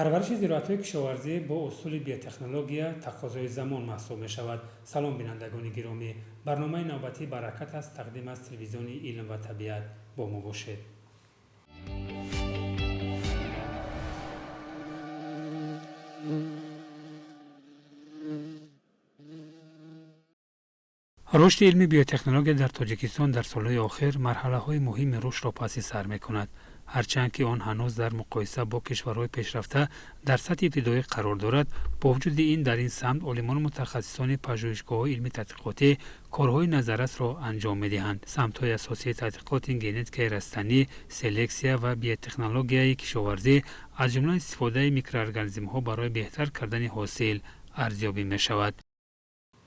Парвариши зироатҳои кишоварзӣ бо усули биотехнология тақозои замон маҳсуб мешавад. Салом, бинандагони гиромӣ! Барномаи навбатии «Баракат» аст, тақдим аз телевизиони «Илм ва табиат». Бо мо бошед. Рушди илми биотехнология дар Тоҷикистон дар солҳои охир марҳалаҳои муҳими рушдро паси сар мекунад. Ҳарчанд ки он ҳанӯз дар муқоиса бо кишварҳои пешрафта дар сатҳи ибтидоӣ қарор дорад, бо вуҷуди ин дар ин самт олимону мутахассисони пажӯҳишгоҳҳои илмии тадқиқотӣ корҳои назаррасро анҷом медиҳанд. Самтҳои асосии тадқиқот ин генетикаи растанӣ, селексия ва биотехнологияи кишоварзӣ, аз ҷумла истифодаи микроорганизмҳо барои беҳтар кардани ҳосил арзёбӣ мешавад.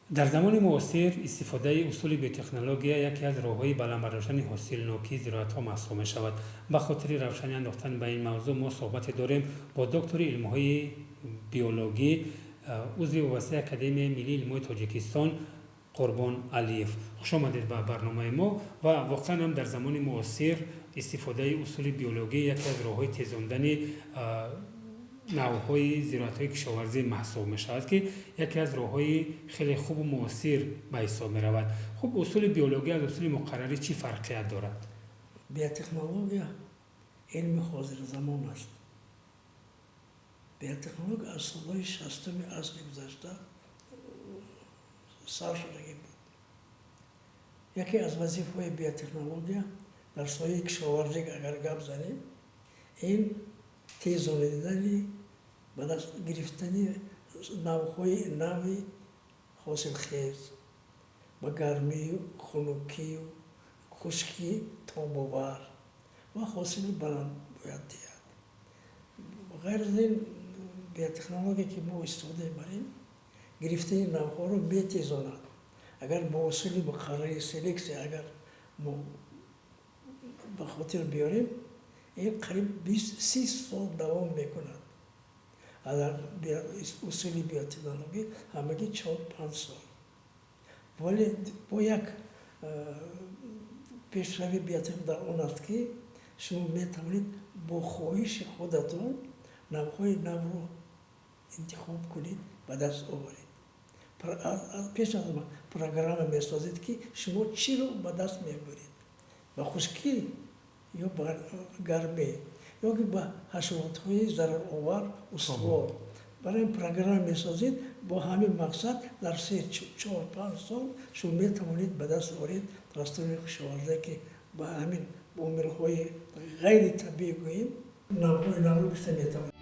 Дар замони муосир истифодаи усули биотехнология яке аз роҳҳои баланд бардоштани ҳосилнокии зироатҳо маҳсуб мешавад. Ба хотири равшанӣ андохтан ба ин мавзӯъ мо суҳбате дорем бо доктори илмҳои биологӣ, узви вобастаи Академияи миллии илмҳои Тоҷикистон Қурбон Алиев. Хуш омадед ба барномаи мо. Ва воқеан ҳам дар замони муосир истифодаи усули биологӣ яке аз роҳҳои тезондани навъҳои зироатҳои кишоварзӣ маҳсуб мешавад, ки яке аз роҳҳои хеле хубу муосир ба ҳисоб меравад. Хуб, усули биологӣ аз усули муқаррарӣ чӣ фарқият дорад? Биотехнология илми ҳозирзамон аст. Биотехнология аз солҳои 60-уми асри гузашта сар шудагӣ буд. Яке аз вазифаҳои биотехнология дар соҳаи кишоварзӣ, агар гап занем, ин тезонидани ба даст гирифтани навъҳои нави ҳосилхез ба гармию хунукию хушкӣ тобовар ва ҳосили баланд бояд диҳад. Ғайр аз ин, биотехнология, ки мо истифода мебарем, гирифтани навъҳоро метезонад. Агар бо усули муқаррари селексия агар мо ба хотир биёрем, ин қариб 20-30 сол давом мекунад. Агар усули биотехнологӣ ҳамагӣ 4-5 сол. Вале бо як пешрави биотехнология дар он аст, ки шумо метавонед бо хоҳиши худатон навъҳои навро интихоб кунед, ба даст оваред. Пеш аз ҳама программа месозед, ки шумо чиро ба даст мебаред: ба хушкӣ ё ба гармӣ, ё ки ба ҳашаротҳои зараровар устувор. Барои ин программа месозед. Бо ҳамин мақсад дар 3, 4, 5 сол шумо метавонед ба даст оред растании кишоварзе, ки ба ҳамин омилҳои ғайритабиӣ гӯем, навъҳои навро гирифта метавонед.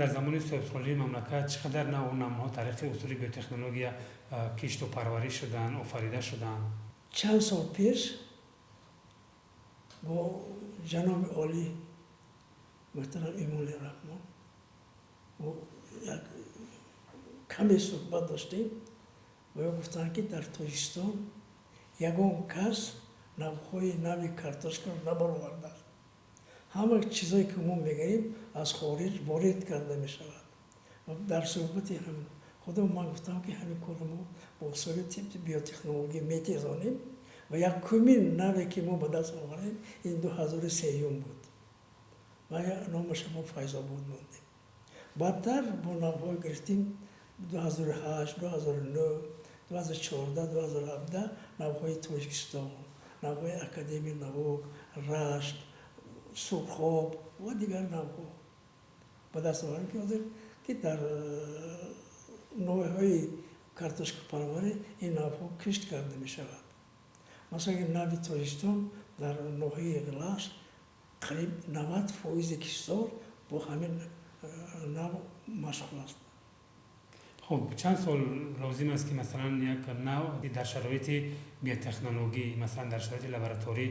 Дар замони соҳибсолии мамлакат чӣ қадар навъу намунаҳо тариқи усули биотехнология кишту парвариш шуданд, офарида шуданд? Чанд сол пеш бо ҷаноби олӣ муҳтарам Эмомалӣ Раҳмон мо як каме суҳбат доштем ва ё гуфтанд, ки дар Тоҷикистон ягон кас навъҳои нави картошкаро набаровардааст. Ҳама чизое, ки мо мегирем, аз хориҷ ворид карда мешавад. Дар суҳбати худо ман гуфтам, ки ҳамин корро мо бо усули биотехнология метезонем ва якумин наве, ки мо ба даст овардем, ин 2003 буд ва номаша мо Файзобод мондем. Баъдтар бо навъҳо гирифтем 2008, 2009, 2014, 2017 навъҳои Тоҷикистон, навъҳои Академияи наук, Рашт, Сурхоб ва дигар навъҳо ба даст овардем, ки ҳозир ки дар ноҳияҳои картошкапарварӣ ин навъҳо кишт карда мешавад. Масалан, нави Тоҷикистон дар ноҳияи Лашт қариб 90 фоизи киштзор бо ҳамин навъ машғул аст. Хуб, чанд сол лозим аст, ки масалан як навъ дар шароити биотехнологӣ, масалан дар шароити лабораторӣ,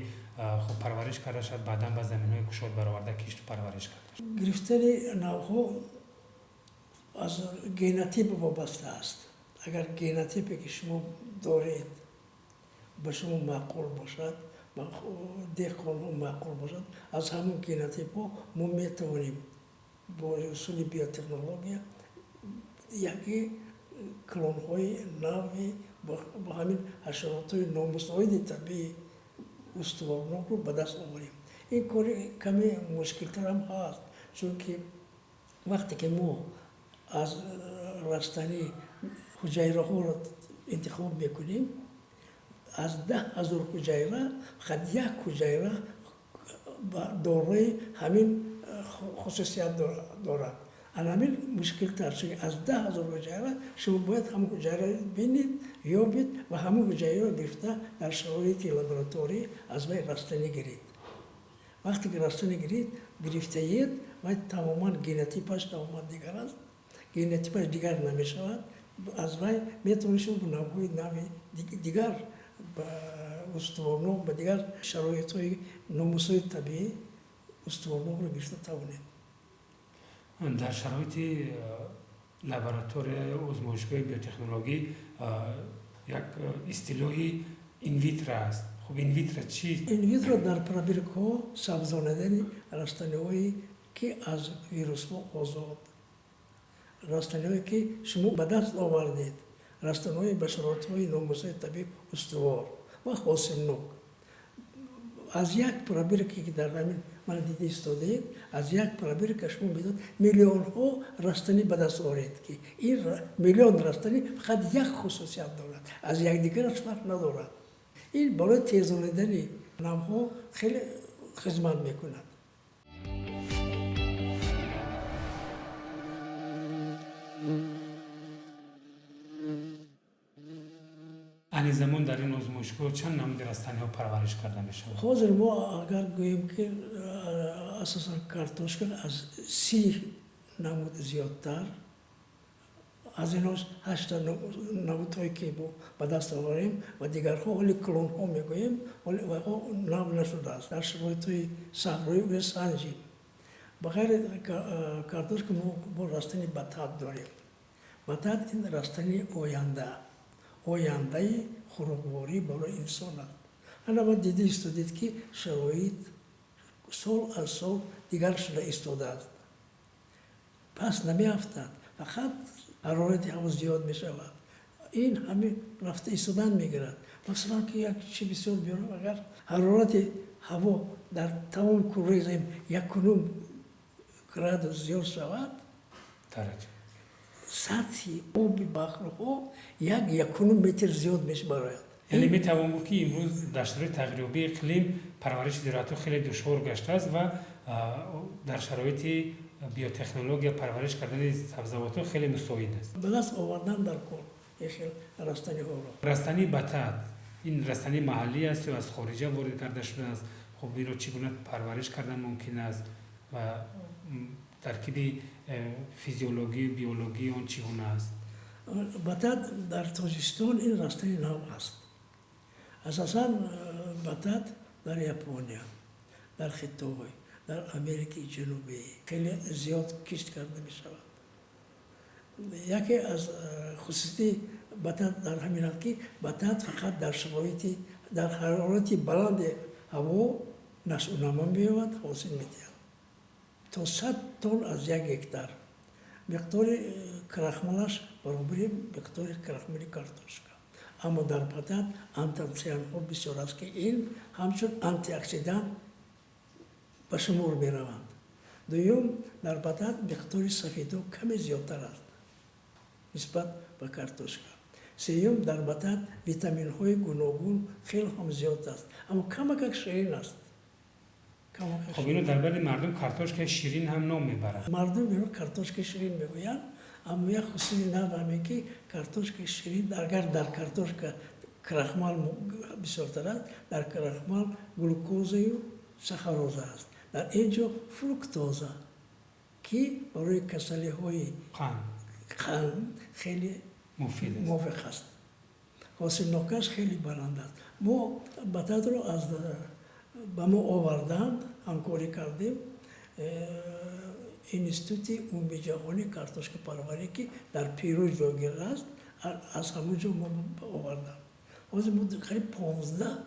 хуб парвариш карда шавад, баъдан ба заминҳои кушод бароварда кишту парвариш карда шавад? Гирифтани навъҳо аз генотип вобаста аст. Агар генотипе, ки шумо доред, ба шумо маъқул бошад, ба деҳқонҳо маъқул бошад, аз ҳамон генотипҳо мо метавонем бо усули биотехнология яке клонҳои нави бо ҳамин ҳашаротҳои номусоиди табиӣ устуворнокро ба даст оварем. Ин кори каме мушкилтарам ҳаст, чунки вақте ки мо аз растанӣ ҳуҷайраҳоро интихоб мекунем, аз 10 000 ҳуҷайра фақат як ҳуҷайра дорои ҳамин хусусият дорад. Ана ҳамин мушкилтар, чунки аз 10 000 ҳуҷайра шумо бояд ҳамон ҳуҷайра бинед, ёбед ва ҳамон ҳуҷайраро гирифта дар шароити лабораторӣ аз вай растанӣ гиред. Вақте ки растанӣ гирифтаед, вай тамоман генотипаш тамоман дигар аст, генотипаш дигар намешавад. Аз вай метавонед шумо навъҳои нави дигар устуворнок ба дигар шароитҳои номусоиди табиӣ устуворнокро гирифта тавонед. Дар шароити лаборатория озмоишгоҳи биотехнологӣ як истилоҳи инвитро аст. Хуб, инвитро чист? Инвитро дар пробиркаҳо сабзонидани растаниҳое, ки аз вирусҳо озод, растаниҳое, ки шумо ба даст овардед, растаниҳои ба шароитҳои номусоиди табиӣ устувор ва ҳосилнок. Аз як пробирка, ки дар ҳамин мана дида истодаед, аз як пробирка шумо метавонед миллионҳо растанӣ ба даст оред, ки ин миллион растанӣ фақат як хусусият дорад, аз якдигараш фарқ надорад. Ин барои тезонидани навъҳо хеле хизмат мекунад. Айни замон дар ин озмоишгоҳ чанд намуди растаниҳо парвариш карда мешавад? Ҳозир мо агар гӯем, ки асосан картошка аз 30 намуд зиёдтар, аз инҳо ҳашта намудҳое, ки мо ба даст оварем, ва дигарҳо ҳоли клонҳо мегӯем, вайҳо нав нашудааст. Дар шароитҳои саҳроӣ ӯя санҷем. Ба ғайри картошка мо бо растани батат дорем. Батат ин растании оянда, ояндаи хӯрокворӣ барои инсон аст. Ана ма дида истодед, ки шароит сол аз сол дигар шуда истодааст. Пас намеафтад, фақат ҳарорати ҳаво зиёд мешавад. Ин ҳамин рафта истодан мегирад. Масалан, ки як чи бисёр биёрам, агар ҳарорати ҳаво дар тамоми курраи замин 1,5 градус зиёд шавад, сатҳи оби баҳрҳо 1,5 метр зиёд мебарояд. Яъне метавон гуфт, ки имрӯз дар шароити тағйирёбии иқлим парвариши зироатҳо хеле душвор гаштааст ва дар шароити биотехнология парвариш кардани сабзавотҳо хеле мусоид аст. Ба даст овардан дар кор хел растаниҳоро. Растании батат ин растании маҳаллӣ аст ё аз хориҷа ворид карда шудааст? Хуб, инро чӣ гуна парвариш кардан мумкин аст ва таркиби физиологию биологии он чӣ гуна аст? Батат дар Тоҷикистон ин растани нав аст. Асосан батат дар Япония, дар Хитой, дар Америкаи Ҷанубӣ хеле зиёд кишт карда мешавад. Яке аз хусусияти батат дар ҳамин аст, ки батат фақат дар шароити дар ҳарорати баланди ҳаво нашъунамо меёбад, ҳосил медиҳад то 100 тонн аз 1 гектар. Миқдори крахмалаш баробари миқдори крахмали картошка. Аммо дар батат антоцианҳо бисёр аст, ки ин ҳамчун антиоксидант ба шумор мераванд. Дуюм, дар батат миқдори сафедо каме зиёдтар аст нисбат ба картошка. Сеюм, дар батат витаминҳои гуногун хеле ҳам зиёд аст, аммо камакак ширин аст. Хоб, ино дар байни мардум картошкаи ширин ҳам ном мебаранд. Мардум ино картошкаи ширин мегӯянд, аммо як хусусияти нав ҳамин, ки картошкаи ширин, агар дар картошка крахмал бисёртар аст, дар крахмал глюкозаю сахароза аст, дар ин ҷо фруктоза, ки барои касалиҳои қанд хеле мувофиқ аст. Ҳосилнокаш хеле баланд аст. Мо бататро аз ба мо оварданд, ҳамкорӣ кардем Институти умумиҷаҳонии картошкапарварӣ, ки дар Перу ҷойгир аст, аз ҳамон ҷо мо овардам. Ҳозир мо қариб 15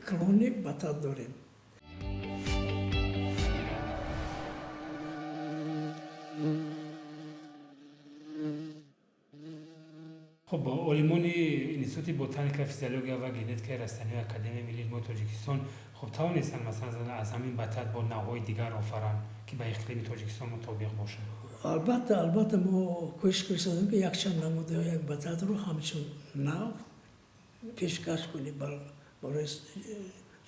клони батат дорем. Хуб, олимони Институти ботаника, физиология ва генетикаи растаниҳои Академияи миллии илмҳои Тоҷикистон хуб тавонистанд, масалан, аз ҳамин батат бо навъҳои дигар офаранд, ки ба иқлими Тоҷикистон мутобиқ бошад? Албатта, мо кӯшиш кардем, ки якчанд намудаҳои бататро ҳамчун нав пешкаш кунем барои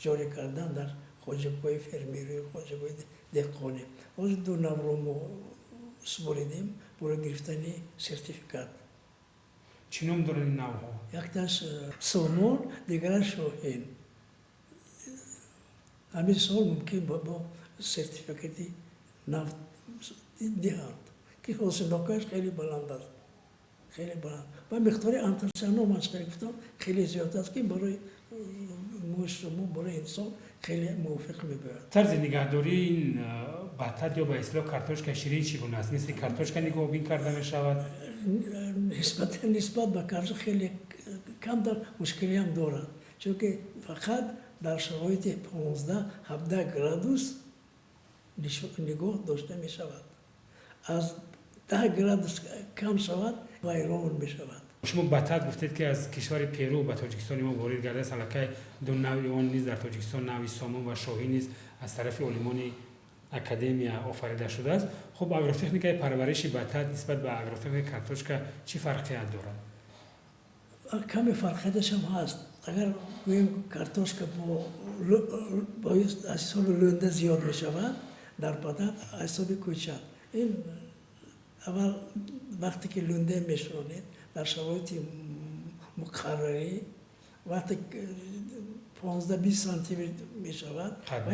ҷорӣ кардан дар хоҷагиҳои фермерӣ, хоҷагиҳои деҳқонӣ. Ҳозир ду навро мо супоридем барои гирифтани сертификат. Чӣ ном доранд ин навъҳо? Якташ Сомон, дигараш Шоҳин. Ҳамин сол мумкин бо сертификати нав диҳанд, ки ҳосилнокиаш хеле баланд аст, хеле баланд, ва миқдори антоцианҳо, ман хеле гуфтам, хеле зиёд аст, ки барои мӯи, барои инсон хеле мувофиқ мебояд. Тарзи нигаҳдории ин батат ё ба истилоҳ картошкаи ширин чӣ гуна аст? Мисли картошка нигоҳубин карда мешавад? Нисбат ба картошка хеле камтар мушкилиам дорад, чунки фақат дар шароити 15-17 градус нигоҳ дошта мешавад. Аз 10 градус кам шавад, вайрон мешавад. Шумо батат гуфтед, ки аз кишвари Перу ба Тоҷикистони мо ворид гардааст. Аллакай ду навъи он низ дар Тоҷикистон, навъи Сомон ва Шоҳӣ низ аз тарафи олимони академия офарида шудааст. Хуб, агротехникаи парвариши батат нисбат ба агротехникаи картошка чӣ фарқият дорад? Каме фарқияташам ҳаст. Агар гӯем, картошка бо аз ҳисоби лӯнда зиёд мешавад, дар батат аз ҳисоби кӯчат. Ин аввал вақте ки лӯнда мешонед дар шароити муқаррарӣ, вақте 15-20 сантиметр мешавад ва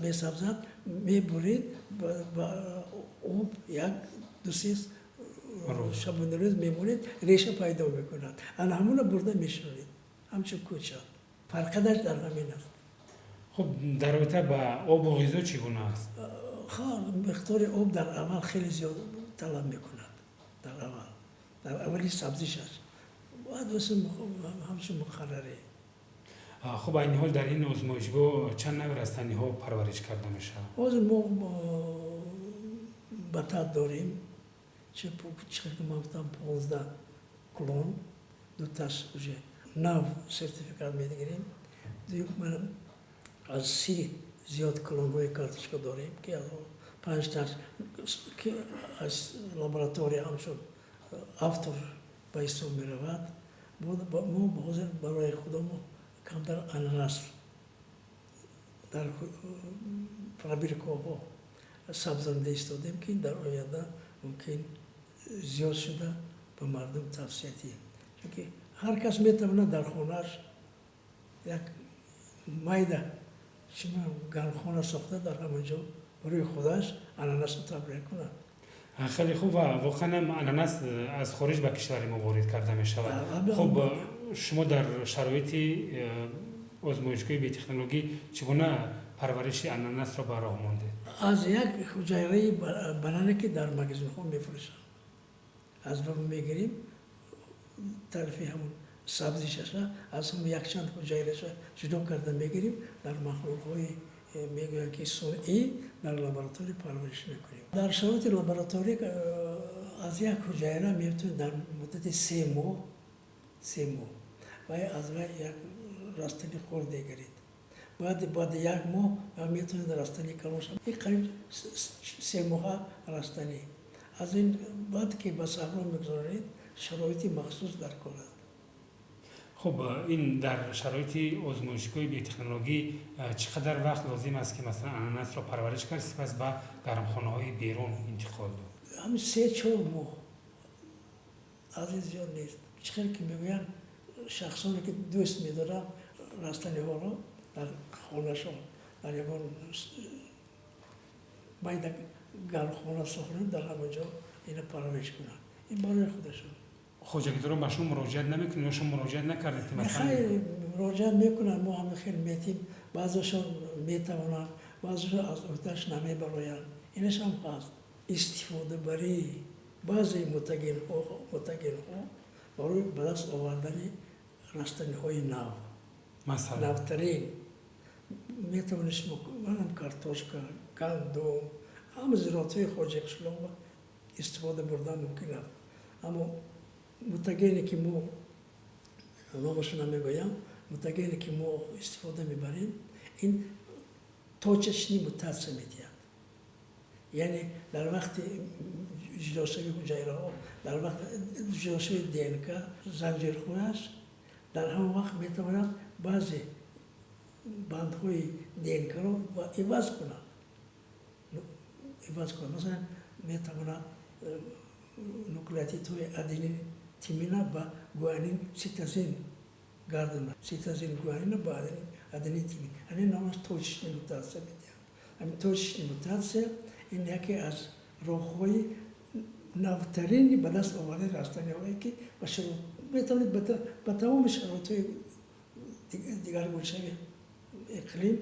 месабзад, мебуред, ба об як ду-се шабонарӯз мемонед, реша пайдо мекунад. Ана ҳамона бурда мешонед ҳамчун кӯчат. Фарқияташ дар ҳамин аст. Хуб, дар робита ба обу ғизо чӣ гуна аст? Миқдори об дар аввал хеле зиёд талаб мекунад, дар аввал, дар аввали сабзишаш, баъд ҳамчун муқаррарӣ. Хуб, айни ҳол дар ин озмоишгоҳ чанд навъи растаниҳо парвариш карда мешавад? Ҳозир мо батат дорем, чӣ ки ман гуфтам, 15 клон, дуташ уже нав сертификат мегирем. Аз 30 зиёд клонҳои картошка дорем, ки панҷташ ки аз лаборатория ҳамчун автор ба ҳисоб меравад. Мо ҳозир барои худомо камтар ананас дар пробиркаҳо сабзонда истодем, ки дар оянда мумкин зиёд шуда ба мардум тавсия диҳем, чунки ҳар кас метавонад дар хонааш як майда гармхона сохта, дар ҳамон ҷо барои худаш ананасро тарбия кунад. Хеле хуб, ва воқеан ҳам ананас аз хориҷ ба кишвари мо ворид карда мешавад. Хуб, шумо дар шароити озмоишгоҳи биотехнологӣ чӣ гуна парвариши ананасро ба роҳ мондед? Аз як ҳуҷайраи банане, ки дар магазинҳо мефурӯшанд, аз он мегирем, тарафи ҳамон сабзишаша аз ҳамон якчанд ҳуҷайраша ҷудо карда мегирем, дар маҳлулҳои мегӯянд, ки сунъӣ, дар лаборатория парвариш мекунем. Дар шароити лаборатория аз як ҳуҷайра метавонед дар муддати 3 моҳ, 3 моҳ вай аз вай як растани хурд мегиред. Баъди як моҳ метавонед растани калон шавад. Ин қариб 3 моҳа растанӣ. Аз ин баъд ки ба саҳро мегузаронед, шароити махсус дар кор аст. Хуб, ин дар шароити озмоишгоҳи биотехнологӣ чӣ қадар вақт лозим аст, ки масалан ананасро парвариш кард, сипас ба гармхонаҳои берун интиқол дод? Ҳамин 3-4 моҳ, аз ин зиёд нест. Чӣ хел ки мегӯянд, шахсоне ки дӯст медоранд растаниҳоро, дар хонашон дар ягон майда гармхона сохтанд, дар ҳамон ҷо ина парвариш кунанд. Ин барои худашон. Хоҷагидорон ба шумо муроҷиат намекунанд ё шумо муроҷиат накардед, ки масалан? Муроҷиат мекунанд, мо ҳам хел метим. Баъзешон метавонанд, баъзешон аз ӯҳдаш намебароянд. Инаш ҳам ҳаст. Истифодабарии баъзе мутагенҳо барои ба даст овардани растаниҳои нав, масалан, навтарин метавонед шумо картошка, гандум, ҳама зироатҳои хоҷаи қишлоқ истифода бурдан мумкин аст, аммо Мутагене ки мо номашро намегӯям, мутагене ки мо истифода мебарем, ин точечный мутатсия медиҳад. Яъне дар вақти ҷудошавии ҳуҷайраҳо, дар вақти ҷудошавии ДНК занҷирхояш дар ҳамон вақт метавонад баъзе бандҳои ДНК-ро иваз кунад. Иваз кунад. Масалан, метавонад нуклеотидҳои аденин тимина ба гуанин цитозин гардонад. Цитозин гуанина ба аденин тимин. Ҳамин номаш точечный мутатсия медиҳад. Ҳамин точечный мутатсия ин яке аз роҳҳои навтарини ба даст овардани растаниҳое ки метавонед ба тамоми шароитҳои дигаргуншави иқлим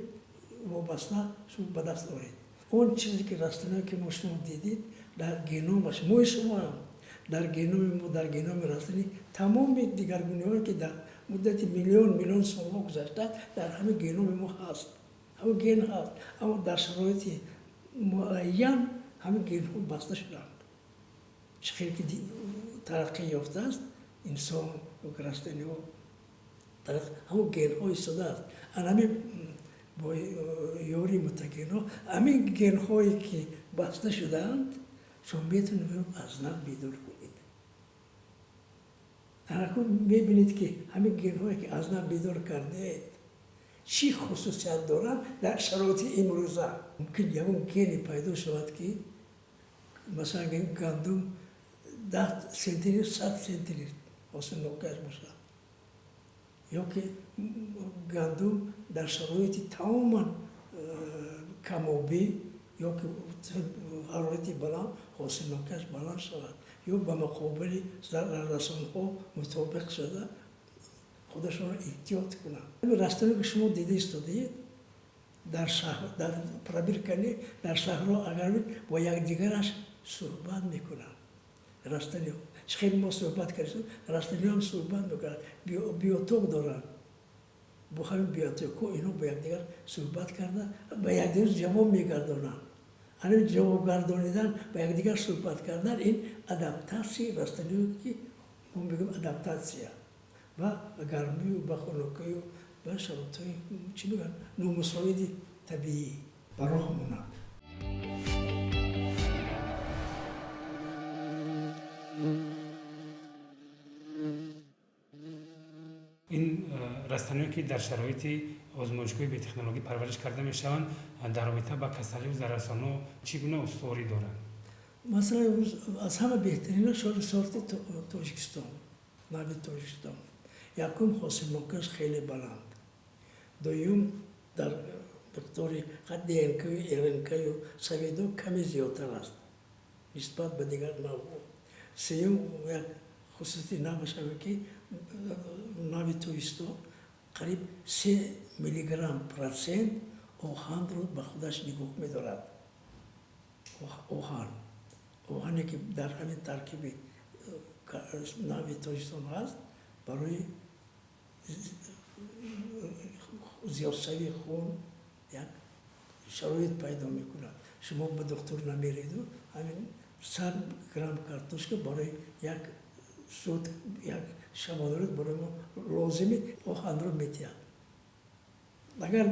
вобаста шумо ба даст оред. Он чизе ки растаниҳое ки мо шумо дидид дар геномаш, мои шумоам дар геноми мо, дар геноми растанӣ тамоми дигаргуниҳое ки дар муддати миллион миллион солҳо гузашта дар ҳамин геноми мо ҳаст. Ҳамин ген ҳаст, аммо дар шароити муайян ҳамин генҳо баста шуданд. Чӣ хел ки тараққӣ ёфтааст инсон ё растаниҳо, ҳамон генҳо истодааст. Ана ҳамин бо ёрии мутагенҳо ҳамин генҳое ки баста шудаанд шумо метавонед аз нав бедор кунед. Анакун мебинед ки ҳамин генҳое ки аз нав бедор кардаед чӣ хусусият доранд дар шароити имрӯза. Мумкин ягон гене пайдо шавад ки масалан гандум 10 сентинер, 100 сентинер ҳосилнокиаш бошад, ё ки гандум дар шароити тамоман камобӣ ё ки ҳарорати баланд ҳосилнокиаш баланд шавад, ё ба муқобили зараррасонҳо мутобиқ шуда худашонро эҳтиёт кунанд. Растание ки шумо дида истодаед дар шаҳр, дар пробиркани дар шаҳрҳо агар бо якдигараш суҳбат мекунанд. Растаниҳо чӣ хеле мо суҳбат кардем, растаниҳо ҳам суҳбат мекунанд, биоток доранд. Бо ҳамин биотокҳо инҳо бо якдигар суҳбат карда ба якдигар ҷавоб мегардонанд. Ҳамин ҷавобгардонидан, ба якдигар суҳбат кардан ин адаптатсияи растаниҳо ки мо мегӯем адаптатсия ба гармию ба хунукию ба шароитҳои чӣ мегӯянд номусоиди табиӣ ба роҳ монанд. Ин растаниҳое ки дар шароити озмоишгоҳи биотехнологӣ парвариш карда мешаванд, дар робита ба касалию зараррасонҳо чӣ гуна устуворӣ доранд? Масалан, аз ҳама беҳтарина сорти Тоҷикистон, нави Тоҷикистон. Якум, ҳосилнокиаш хеле баланд. Дуюм, дар миқдори ДНК-ю РНК-ю саведо каме зиёдтар аст нисбат ба дигар навъҳо. Сеюм, як хусусияти наваш ҳаме ки нави Тоҷикистон қариб 3 миллиграмм процент оҳанро ба худаш нигоҳ медорад. Оҳан. Оҳане ки дар ҳамин таркиби нави Тоҷикистон ҳаст, барои зиёдшавии хун як шароит пайдо мекунад. Шумо ба духтур намереду ҳамин 100 грамм картошка барои як суд, як шабонарӯз барои мо лозими оҳанро медиҳад. Агар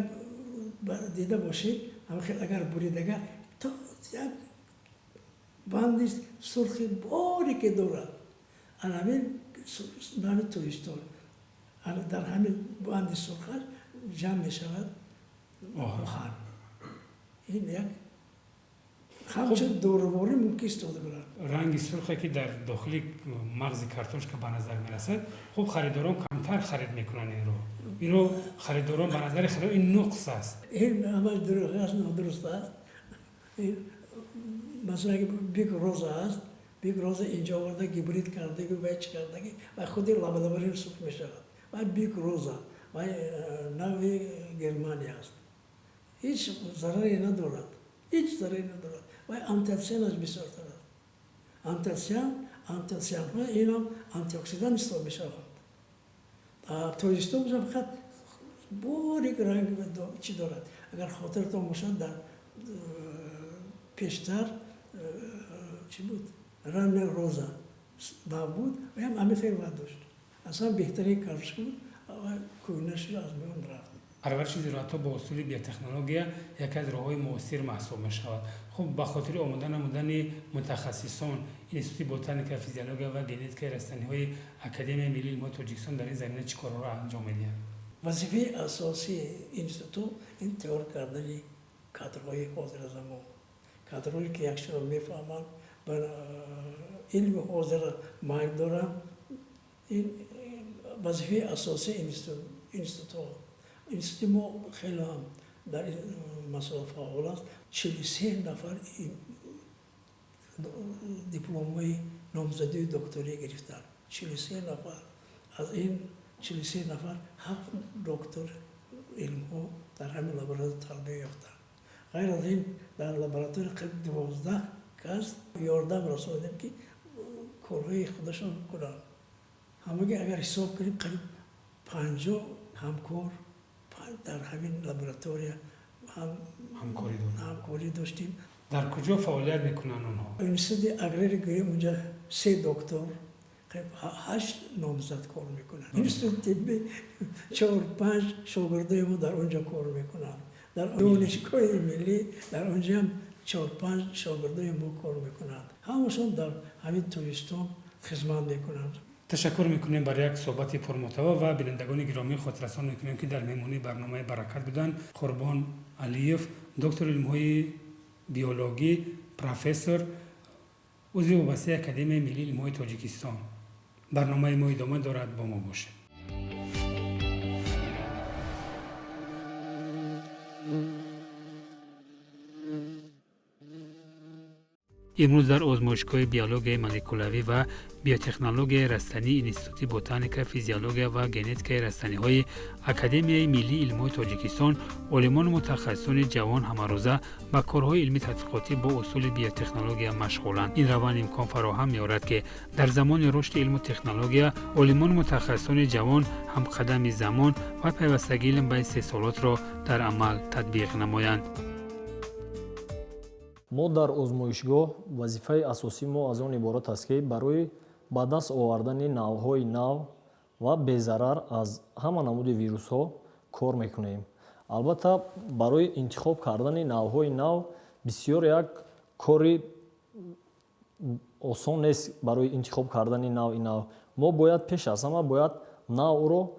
дида бошед, ҳамин агар буридага то як банди сурхи борике дорад. Ана ҳамин нави Тоҷикистон дар ҳамин банди сурхаш ҷамъ мешавад оҳан. Ин як ҳамчун доруворӣ мумкин истифода барад. Ранги сурхе ки дар дохили мағзи картошка ба назар мерасад, хуб харидорон камтар харид мекунанд инро. Инро харидорон ба назари харидор ин нуқс аст. Ин ҳамаш дурӯғ аст, нодуруст аст. Ин масалан бик роза аст, бик роза инҷо оварда гибрид кардагӣ ва чӣ кардагӣ ва худи лабалабарин сурх мешавад. Ва бик роза ва нави Германия аст. Ҳеҷ зараре надорад. Ҳеҷ зараре надорад. Ва антиоксиданаш бисёртар аст. Антиоксидантҳо инам антиоксидант ҳисоб мешаванд. Тоҷикистон бошад фақат борик ранг чӣ дорад. Агар хотиртон бошад, дар пештар чӣ буд? Ранне роза нав буд, ва ҳам ҳамин хел вай дошт. Аслан беҳтарин картошка буд, кӯҳна шуд, аз миён рафт. Парвариши зироатҳо бо усули биотехнология яке аз роҳҳои муосир маҳсуб мешавад. Хуб, ба хотири омода намудани мутахассисон Институти ботаника, физиология ва генетикаи растаниҳои Академияи миллии илмҳои Тоҷикистон дар ин замина чӣ корҳоро анҷом медиҳад? Вазифаи асосии институт ин тайёр кардани кадрҳои ҳозиразамон, кадрҳое ки якчиро мефаҳманд, ба илми ҳозира майл доранд. Ин вазифаи асосии институтҳо. Институти мо хеле ҳам дар ин масъала фаъол аст. 43 нафар дипломҳои номзадии докторӣ гирифтанд. 43 нафар. Аз ин 43 нафар 7 доктор илмҳо дар ҳамин лаборатория тарбия ёфтанд. Ғайр аз ин дар лаборатория қариб 12 кас ёрдам расонидем, ки корҳои худашон кунанд. Ҳамагӣ агар ҳисоб кунем, қариб 50 ҳамкор дар ҳамин лаборатория ҳамкорӣ доштем. Дар куҷо фаъолият мекунанд онҳо? Институти аграри гӯем, унҷа 3 доктор, 8 номзад кор мекунанд. Институти тиббӣ 4-5 шогирдои мо дар онҷо кор мекунанд. Дар донишгоҳи миллӣ дар онҷо ҳам 4-5 шогирдои мо кор мекунанд. Ҳамашон дар ҳамин Тоҷикистон хизмат мекунанд. Ташаккур мекунем бар як суҳбати пурмуҳтаво ва бинандагони гиромӣ хотиррасон мекунем, ки дар меҳмонии барномаи Баракат буданд Қурбон Алиев, доктори илмҳои биологӣ, профессор, узви вобастаи Академияи миллии илмҳои Тоҷикистон. Барномаи мо идома дорад, бо мо бошед. Имрӯз дар озмоишгоҳи биологияи молекулавӣ ва биотехнологияи растании Институти ботаника, физиология ва генетикаи растаниҳои Академияи миллии илмҳои Тоҷикистон олимону мутахассисони ҷавон ҳамарӯза ба корҳои илмӣ тадқиқотӣ бо усули биотехнология машғуланд. Ин раванд имкон фароҳам меорад, ки дар замони рушди илму технология олимону мутахассисони ҷавон ҳамқадами замон ва пайвастагии илм ба истеҳсолотро дар амал татбиқ намоянд. Мо дар озмоишгоҳ вазифаи асосии мо аз он иборат аст, ки барои ба даст овардани навъҳои нав ва безарар аз ҳама намуди вирусҳо кор мекунем. Албатта, барои интихоб кардани навъҳои нав бисёр як кори осон нест. Барои интихоб кардани навъи нав мо бояд пеш аз ҳама бояд навъро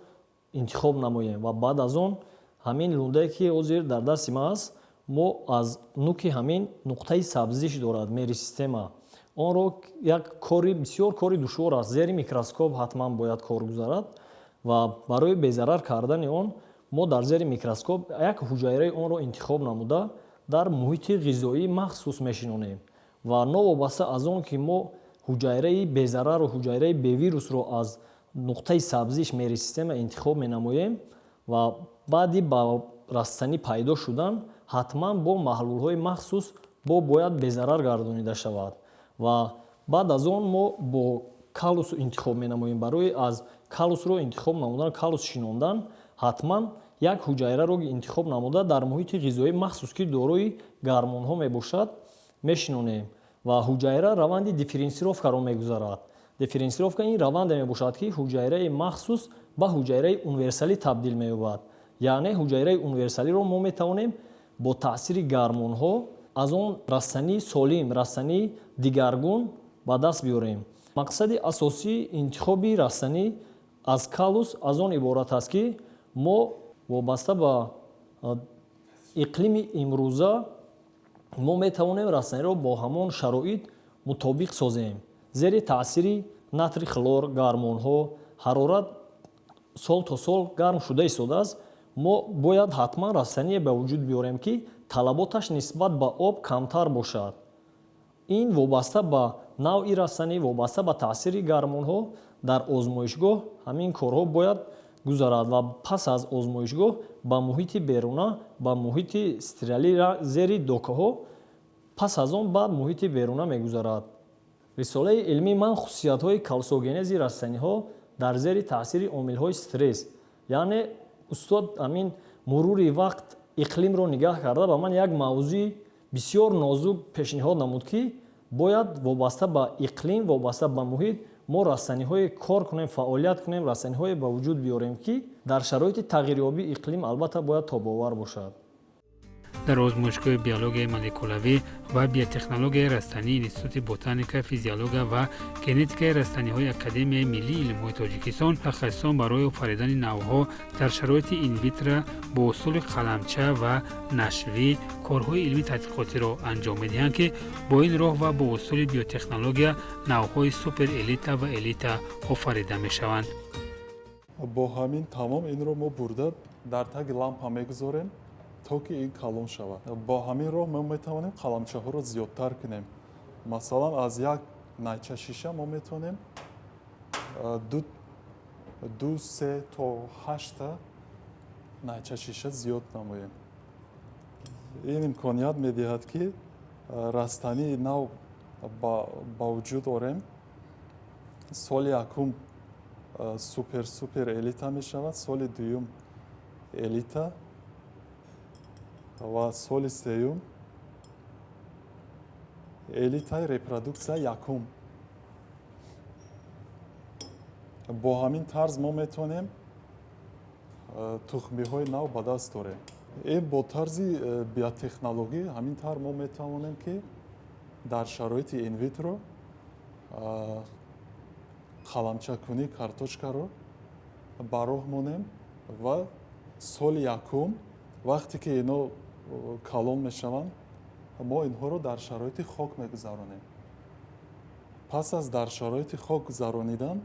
интихоб намоем ва баъд аз он ҳамин лундае, ки ҳозир дар дасти ман аст, мо аз нуки ҳамин нуқтаи сабзиш дорад мерисистема. Онро як кори бисёр кори душвор аст, зери микроскоп ҳатман бояд кор гузарад ва барои безарар кардани он мо дар зери микроскоп як ҳуҷайраи онро интихоб намуда дар муҳити ғизоии махсус мешинонем ва новобаста аз он ки мо ҳуҷайраи безарару ҳуҷайраи бевирусро аз нуқтаи сабзиш мерисистема интихоб менамоем ва баъди ба растанӣ пайдо шудан ҳатман бо маҳлулҳои махсус бо бояд безарар гардонида шавад ва баъд аз он мо бо калус интихоб менамоем. Барои аз калусро интихоб намудан, калус шинондан ҳатман як ҳуҷайраро интихоб намуда дар муҳити ғизоии махсус, ки дорои гармонҳо мебошад, мешинонем ва ҳуҷайра раванди дифференсировкаро мегузарад. Дифференсировка ин раванде мебошад, ки ҳуҷайраи махсус ба ҳуҷайраи универсалӣ табдил меёбад. Яъне ҳуҷайраи универсалиро мо метавонем бо таъсири гармонҳо аз он растании солим, растании дигаргун ба даст биёрем. Мақсади асосии интихоби растанӣ аз калус аз он иборат аст, ки мо вобаста ба иқлими имрӯза мо метавонем растаниро бо ҳамон шароит мутобиқ созем. Зери таъсири натри хлор, гармонҳо, ҳарорат сол то сол гарм шуда истодааст, мо бояд ҳатман растание ба вуҷуд биёрем, ки талаботаш нисбат ба об камтар бошад. Ин вобаста ба навъи растанӣ, вобаста ба таъсири гармонҳо дар озмоишгоҳ ҳамин корҳо бояд гузарад ва пас аз озмоишгоҳ ба муҳити беруна, ба муҳити стерилӣ зери докаҳо, пас аз он ба муҳити беруна мегузарад. Рисолаи илмии ман хусусиятҳои калсогенези растаниҳо дар зери таъсири омилҳои стресс, яъне устод ҳамин мурури вақт иқлимро нигаҳ карда ба ман як мавзӯи бисёр нозук пешниҳод намуд, ки бояд вобаста ба иқлим, вобаста ба муҳит мо растаниҳое кор кунем, фаъолият кунем, растаниҳое ба вуҷуд биёрем, ки дар шароити тағйирёбии иқлим албатта бояд тобовар бошад. Дар озмоишгоҳи биологияи молекулавӣ ва биотехнологияи растании Институти ботаника, физиология ва генетикаи растаниҳои Академияи миллии илмҳои Тоҷикистон мутахассисон барои офаридани навъҳо дар шароити инвитро бо усули қаламча ва нашвӣ корҳои илмии тадқиқотиро анҷом медиҳанд, ки бо ин роҳ ва бо усули биотехнология навъҳои суперэлита ва элита офарида мешаванд. Бо ҳамин тамом инро мо бурда дар таги лампа мегузорем, то ки ин калон шавад. Бо ҳамин роҳ мо метавонем қаламчаҳоро зиёдтар кунем. Масалан, аз як найча шиша мо метавонем 2, 3 то 8 найча шиша зиёд намоем. Ин имконият медиҳад, ки растании нав ба вуҷуд орем. Соли якум супер элита мешавад, соли дуюм элита ва соли сеюм элитаи репродуксия якум. Бо ҳамин тарз мо метавонем тухмиҳои нав ба даст орем. Ин бо тарзи биотехнологӣ ҳамин тавр мо метавонем, ки дар шароити инвитро қаламчакунии картошкаро ба роҳ монем ва соли якум вақте ки ино калон мешаванд, мо инҳоро дар шароити хок мегузаронем. Пас аз дар шароити хок гузаронидан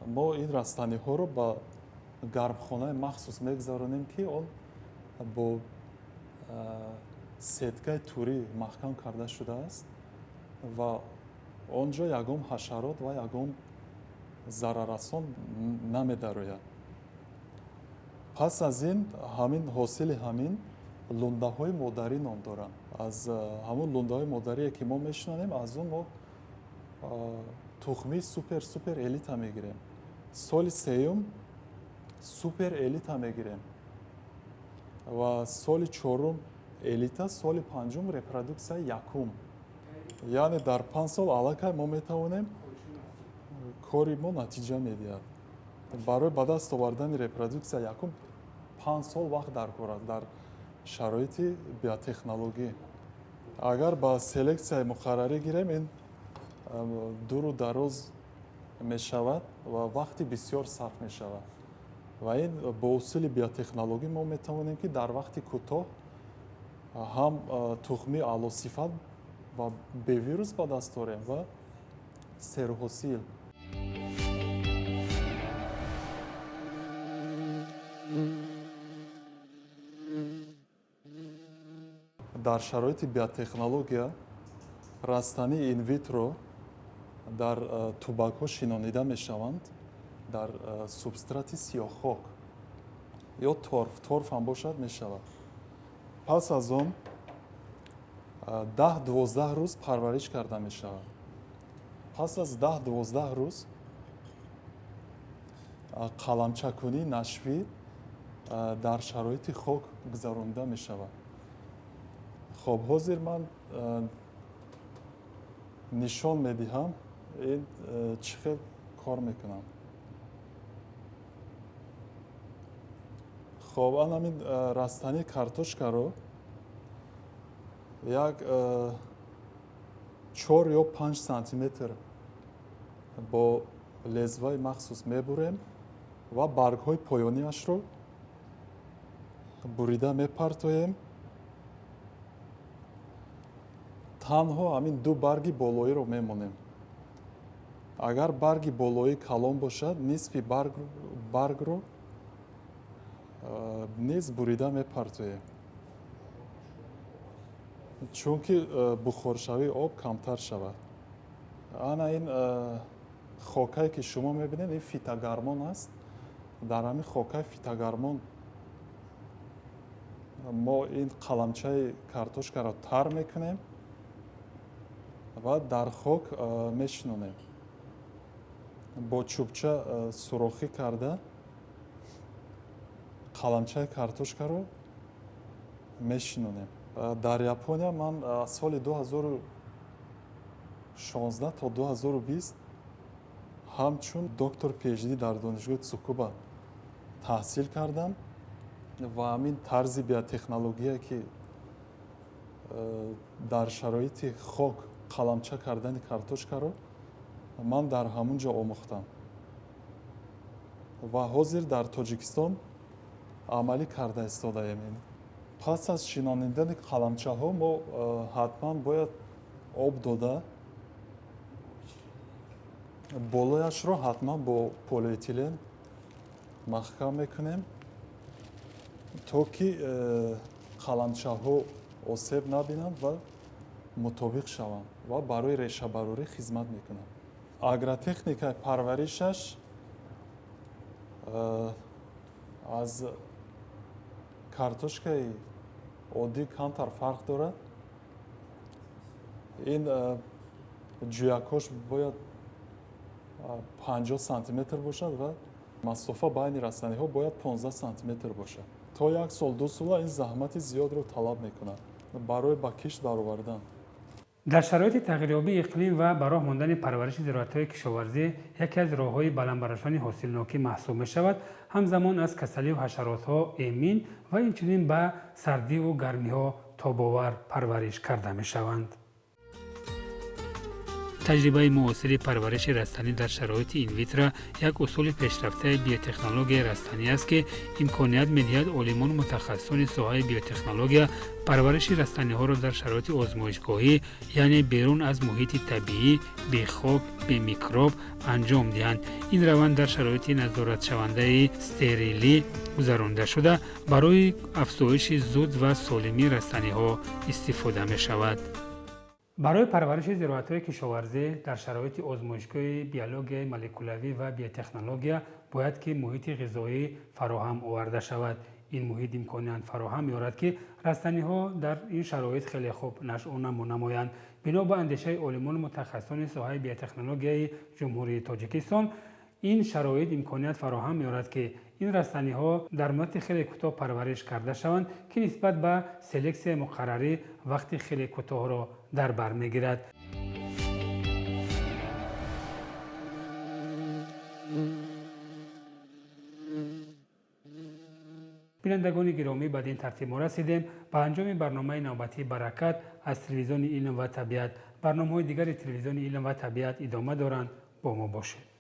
мо ин растаниҳоро ба гармхонаи махсус мегузаронем, ки он бо сеткаи турӣ маҳкам карда шудааст ва он ҷо ягон ҳашарот ва ягон зараррасон намедарояд. Пас аз ин ҳамин ҳосили ҳамин лундаҳои модарӣ ном доранд. Аз ҳамон лундаҳои модарие, ки мо мешинонем, аз он мо тухми супер элита мегирем. Соли сеюм супер элита мегирем ва соли чорум элита, соли панҷум репродуксия якум. Яъне дар 5 сол аллакай мо метавонем, кори мо натиҷа медиҳад. Барои ба даст овардани репродуксия якум 5 сол вақт даркор аст дар шароити биотехнологӣ. Агар ба селексияи муқаррарӣ гирем, ин дуру дароз мешавад ва вақти бисёр сарф мешавад. Ва ин бо усули биотехнологӣ мо метавонем, ки дар вақти кӯтоҳ ҳам тухми аълосифат ва бевирус ба даст орем ва серҳосил. Дар шароити биотехнология растании инвитро дар тубакҳо шинонида мешаванд дар субстрати сиёҳхок ё торф, торф ҳам бошад мешавад. Пас аз он 10-12 рӯз парвариш карда мешавад. Пас аз 10-12 рӯз қаламчакунии нашвӣ дар шароити хок гузаронида мешавад. Хоб, ҳозир ман нишон медиҳам ин чӣ хел кор мекунам. Хоб, ан ҳамин растании картошкаро як 4 ё 5 сантиметр бо лезваи махсус мебурем ва баргҳои поёниашро бурида мепартоем. Танҳо ҳамин 2 барги болоиро мемонем. Агар барги болоӣ калон бошад, нисфи баргро низ бурида мепартоем, чунки бухоршавии об камтар шавад. Ана ин хокае, ки шумо мебинед, ин фитогармон аст. Дар ҳамин хокаи фитогармон мо ин қаламчаи картошкаро тар мекунем ва дар хок мешинонем. Бо чӯбча сурохӣ карда қаламчаи картошкаро мешинонем. Дар Япония ман аз соли 2016 то 2020 Ҳамчун доктор PhD дар донишгоҳи Цукуба таҳсил кардам ва ҳамин тарзи биотехнология, ки дар шароити хок қаламча кардани картошкаро ман дар ҳамун ҷо омӯхтам ва ҳозир дар Тоҷикистон амалӣ карда истодаем. Пас аз шинонидани қаламчаҳо мо ҳатман бояд об дода, болояшро ҳатман бо полиэтилен маҳкам мекунем, то ки қаламчаҳо осеб набинанд ва мутобиқ шаванд ва барои решабарорӣ хизмат мекунанд. Агротехникаи парваришаш аз картошкаи оддӣ камтар фарқ дорад. Ин ҷӯякҳош бояд 50 сантиметр бошад ва масофа байни растаниҳо бояд 15 сантиметр бошад. То як сол ду сола ин заҳмати зиёдро талаб мекунад барои ба кишт баровардан. Дар шароити тағйирёбии иқлим ва ба роҳ мондани парвариши зироатҳои кишоварзӣ яке аз роҳҳои баландбардоштани ҳосилнокӣ маҳсуб мешавад, ҳамзамон аз касаливу ҳашаротҳо эмин ва инчунин ба сардиву гармиҳо тобовар парвариш карда мешаванд. Таҷрибаи муосири парвариши растанӣ дар шароити инвитро як усули пешрафтаи биотехнологияи растанӣ аст, ки имконият медиҳад олимону мутахассисони соҳаи биотехнология парвариши растаниҳоро дар шароити озмоишгоҳӣ, яъне берун аз муҳити табиӣ, бехок, бемикроб анҷом диҳанд. Ин раванд дар шароити назоратшавандаи стерилӣ гузаронида шуда, барои афзоиши зуд ва солимии растаниҳо истифода мешавад. Барои парвариши зироатҳои кишоварзӣ дар шароити озмоишгоҳи биологияи молекулавӣ ва биотехнология бояд ки муҳити ғизоӣ фароҳам оварда шавад. Ин муҳит имконият фароҳам меорад, ки растаниҳо дар ин шароит хеле хуб нашъунамо намоянд. Бино ба андешаи олимону мутахассисони соҳаи биотехнологияи Ҷумҳурии Тоҷикистон, ин шароит имконият фароҳам меорад, ки ин растаниҳо дар муддати хеле кӯтоҳ парвариш карда шаванд, ки нисбат ба селексияи муқаррарӣ вақти хеле кӯтоҳро дар бар мегирад. Бинандагони гиромӣ, бад ин тартиб мо расидем ба анҷоми барномаи навбатии Баракат аз телевизиони Илм ва табиат. Барномаҳои дигари телевизиони Илм ва табиат идома доранд. Бо мо бошед.